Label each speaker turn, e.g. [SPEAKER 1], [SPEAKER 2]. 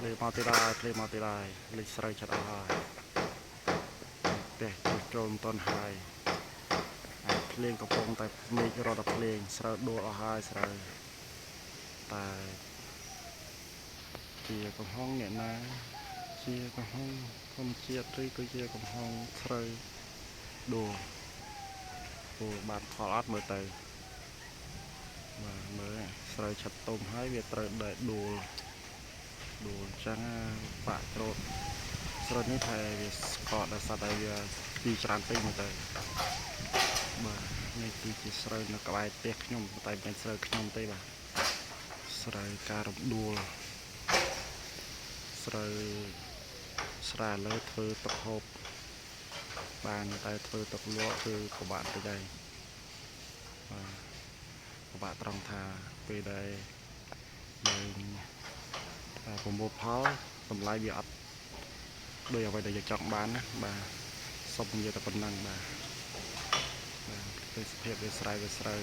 [SPEAKER 1] ភ្លៀងមកទៀតហើយភ្លៀងមកទៀតហើយលិចស្រូវចិត្តអស់ហើយផ្ទះជួសជុលមិនទាន់ហើយហើយភ្លៀងកំពុងតែមេឃរត់តែភ្លៀងស្រូវដួលអស់ហើយស្រូវតែជាកំហុងអ្នកណាជាកំហុងធម្មជាតិឬក៏ជាកំហុងស្រូវដួលព្រោះបានផលអត់មើលទៅបាទមើលស្រូវឆាត់ទុំហើយវាត្រូវដែលដួល ដួលអញ្ចឹងបាក់ត្រួតស្រូវនេះថាវាស្កកដោយសារតែវាទីច្រើនពេកមើលទៅបាទនេះគឺជាស្រូវនៅក្បែរផ្ទះខ្ញុំតែមិនមែនស្រូវខ្ញុំទេបាទស្រូវការរំដួលស្រូវស្រាលើធ្វើទឹកហូបបានតែធ្វើទឹកលក់គឺពិបាកតិចហើយបាទពិបាកត្រង់ថាពេលដែលយើង ប្រមូលផលតម្លៃវាអត់ដូចអ្វីដែលយើងចង់បានណាបាទសូមនិយាយតែប៉ុណ្ណឹងបាទបាទទេសភាពវាស្រែវាស្រូវ